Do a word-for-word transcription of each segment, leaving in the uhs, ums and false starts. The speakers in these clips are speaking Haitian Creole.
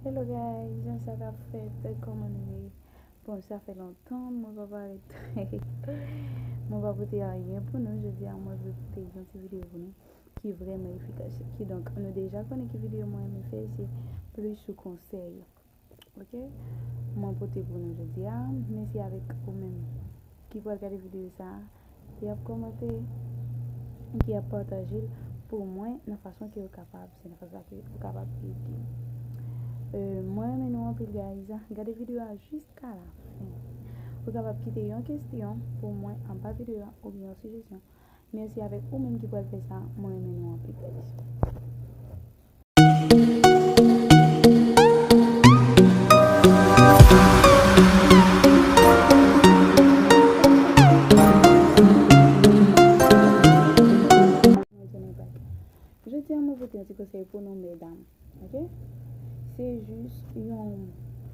Hello guys, jan sa k ap fèt, kòman nou ye? Bon, sa fè lontan mwen pa parèt. Mwen pa pote anyen pou nou. Jodi a mwen vle pote yon ti videyo pou nou ki vrèman efikas. Kidonk, nou deja konnen ki videyo mwen renmen fè, se plis sou konsèy. Ok? Mwen pote pou nou jodi a. Mèsi avèk ou menm ki pral gade videyo sa a, ki ap kòmante, ki ap pataje l pou mwen nan fason ke ou kapab, se nan fason sa ke ou kapab ede. Euh, mwen renmen nou anpil, guys. Gade videyo a jiska la fen. Ou kapab kite yon kesyon pou mwen anba videyo a oubyen yon sijesyon. Mèsi avèk ou menm ki pral fè sa. Mwen renmen nou anpil, guys. Jodi a, mwen pote yon ti konsèy pou nou, medam. Ok? Se jis yon,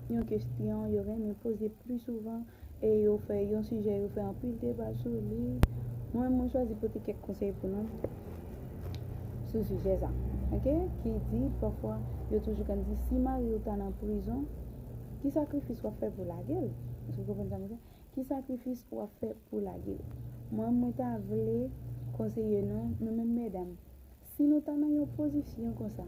yon kesyon yo renmen poze pli souvan e yo fè yon sijè, yo fè anpil deba sou li. Mwen, mwen chwazi pote kèk konsèy pou nou sou sijè sa. Ok? Ki di, pafwa, yo toujou konn di, si mari w ta nan prizon, ki sakrifis w ap fè pou lage l? Èske w konprann sa mwen di? Ki sakrifis w ap fè pou lage l? Mwen, mwen ta vle konseye nou, nou menm medam, si nou ta nan yon pozisyon konsa,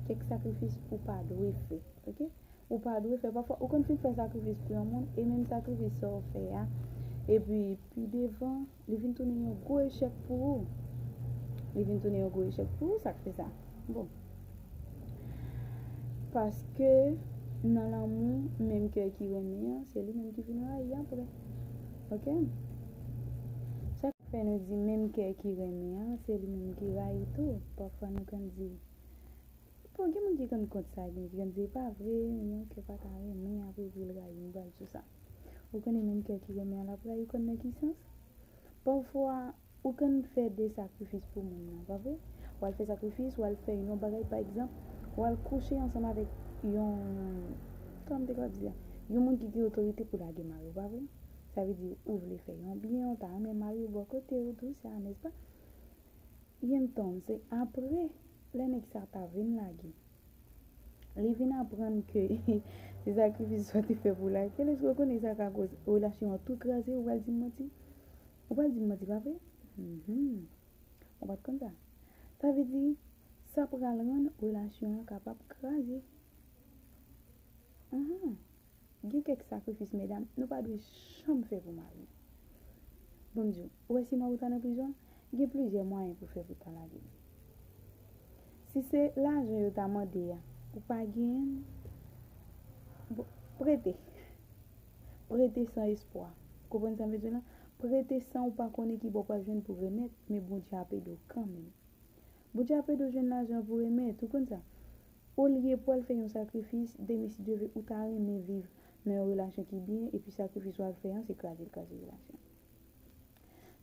kèk sakrifis ou pa dwe fè, ok? Ou pa dwe fè. Pafwa, ou konn fin fè sakrifis pou yon moun, e menm sakrifis sa w fè a, epi pi devan, li vin tounen yon gwo echèk pou ou. Li vin tounen yon gwo echèk pou ou, sa k fè sa? Bon. Paske nan lanmou, menm kè ki renmen an, se li menm ki vin rayi apre. Ok? Sa k fè nou di menm kè ki renmen an, se li menm ki rayi tou. Pafwa nou konn di, bon, gen moun ki konn kont sa, gen ki konn di, e pa vre, yon kè pa ta renmen, apre pou l rayi, nou pral sou sa. Ou konnen menm kè ki renmen an, l ap rayi, ou konn nan ki sans? Pafwa, ou konn fè de sakrifis pou moun nan, pa vre? W al fè sakrifis, w al fè yon bagay, pa egzanp, w al kouche ansanm avèk yon, kòman m te kapab di sa? Yon moun ki gen otorite pou lage mari w, pa vre? Sa vle di, ou vle fè yon byen, ou ta renmen mari w bò kote w, tou sa, nèspa? Entonces, apre, lè nèg sa ta vin lage, li vin aprann ke se sakrifis sa w te fè pou lage l, èske w konnen sa ka koz relasyon an tou kraze? Ou pral di m manti? Ou pral di m manti, pa vre? Mhm. Ou pa t konn sa? Sa vle di, sa pral rann relasyon an kapab kraze. Mhm. Gen kèk sakrifis, medam, nou pa dwe janm fè pou mari nou. Ban m di w, ou wè si mari w ta nan prizon, gen plizyè mwayen pou fè pou ta lage l. Si se lajan yo ta mande a, ou pa genyen l, bon, prete. Prete san espwa. Konprann sa m vle di w la? Prete san ou pa konnen ki bò w pral jwenn pou remèt, men Bondye ap ede w kanmenm. Bondye ap ede w jwenn lajan pou remèt, ou konn sa? Olye pou w al fè yon sakrifis, demen si Dye vle, ou ta renmen viv nan yon relasyon ki byen, epi sakrifis w al fè an, se kraze l kraze relasyon.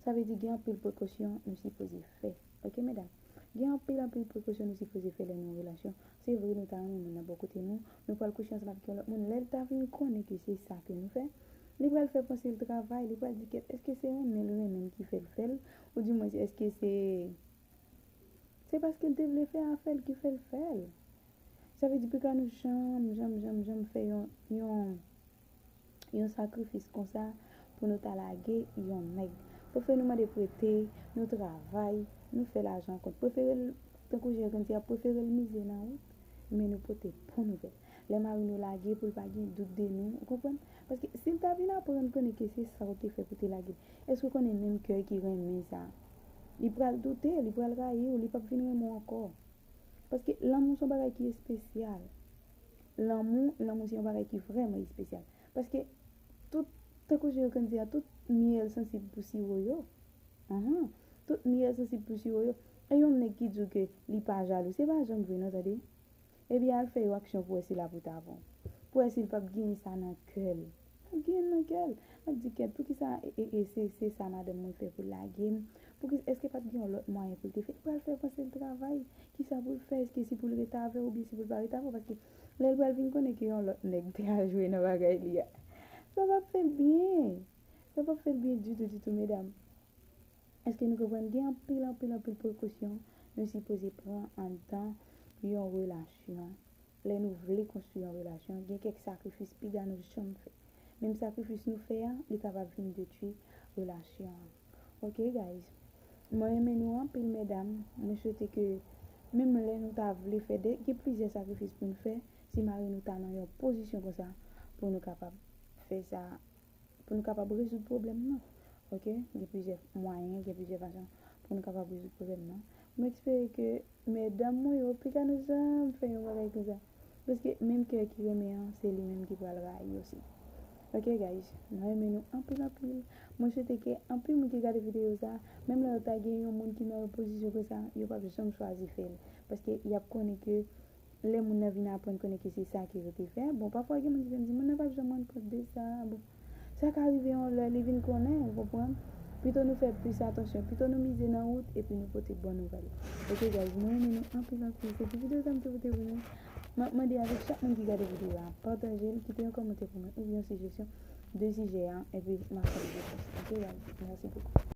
Sa vle di gen anpil prekosyon nou sipoze fè. Ok, medam? Gen anpil, anpil prekosyon nou sipoze fè lè nou nan relasyon. Se vre, nou ta renmen moun nan bò kote nou, nou pral kouche ansanm avèk yon lòt moun. Lè l ta vin konnen ke se sa ke nou fè, li pral fè panse l travay, li pral di, kèt, èske se renmen l renmen m ki fè l fè l? Oudimwens, èske se Se paske l te vle fè afè l ki fè l fè l. Sa vle di, pika nou janm, janm, janm, janm fè yon, yon, yon sakrifis konsa pou nou ta lage yon nèg. Prefere nou mande prete, nou travay, nou fè lajan kont. Prefere l, tankou Jerry konn di a, prefere l mize nan wout, men nou pote bon nouvèl. Lè mari nou lage, pou l pa gen dout de nou, ou konprann? Paske si l ta vin aprann konnen ke se sa w te fè pou te lage l, èske w konnen menm kè ki renmen sa, li pral doute, li pral rayi w, li p ap vin renmen w ankò. Paske lanmou se yon bagay ki espesyal. Lanmou, lanmou se yon bagay ki vrèman espesyal. Paske tout, tankou Jerry konn di a, tout myèl sansib pou siwo yo. Anhan. Tout myèl sansib pou siwo yo. E yon nèg ki di w ke li pa jalou, se pa janm vre non, tande. Ebyen, al fè yon aksyon pou wè si l ap rete avè w. Pou wè si l p ap genyen sa nan kè l. L ap genyen l nan kè l. L ap di, kèt, poukisa e, e, e, se, se sa madanm mwen fè pou l lage m? Poukisa, èske pa t gen yon lòt mwayen pou l te fè? L pral fè panse l travay. Kisa pou l fè? Èske se pou l rete avè w oubyen se pou l pa rete avè w? Paske lè l pral vin konnen ke yon lòt nèg te al jwe nan bagay li a, sa p ap fè l byen. Sa p ap fè l byen ditou, ditou, medam. Èske nou konprann? Gen anpil, anpil, anpil prekosyon nou sipoze pran anndan yon relasyon. lè nou vle konstwi yon relasyon, gen kèk sakrifis piga nou janm fè. Menm sakrifis nou fè a, li kapab vin detwi relasyon an. Ok, guys? Mwen renmen nou anpil, medam. Mwen swete ke menm lè nou ta vle fè de, gen plizyè sakrifis pou nou fè, si mari nou ta nan yon pozisyon konsa, pou nou kapab fè sa, pou nou kapab rezoud pwoblèm nan. Ok? Gen plizyè mwayen, gen plizyè fason pou nou kapab rezoud pwoblèm nan. Mwen espere ke medam mwen yo, piga nou janm fè yon bagay konsa. Paske menm kè ki renmen an, se li menm ki pral rayi osi. Ok, guys, mwen renmen nou anpil, anpil. Mwen swete ke anpil moun ki gade videyo sa, menm lè yo ta gen yon moun ki nan yon pozisyon konsa, yo p ap janm chwazi fè l. Paske y ap konnen ke lè moun nan vin aprann konnen ke se sa ke yo te fè, bon, pafwa gen moun ki vin di, "Moun nan p ap janm rann kont de sa." Bon, sa ka rive yon lè, li vin konnen, ou konprann? Pito nou fè plis atansyon, pito nou mize nan wout, epi nou pote bon nouvèl. Ok, guys, mwen renmen nou anpil, anpil. Se ti videyo sa m te pote pou nou. M ap mande avèk chak moun ki gade videyo a, pataje l, kite yon kòmantè pou mwen, oubyen yon sijesyon de sijè a, epi m ap fè repons. Ok, guys, mèsi bokou.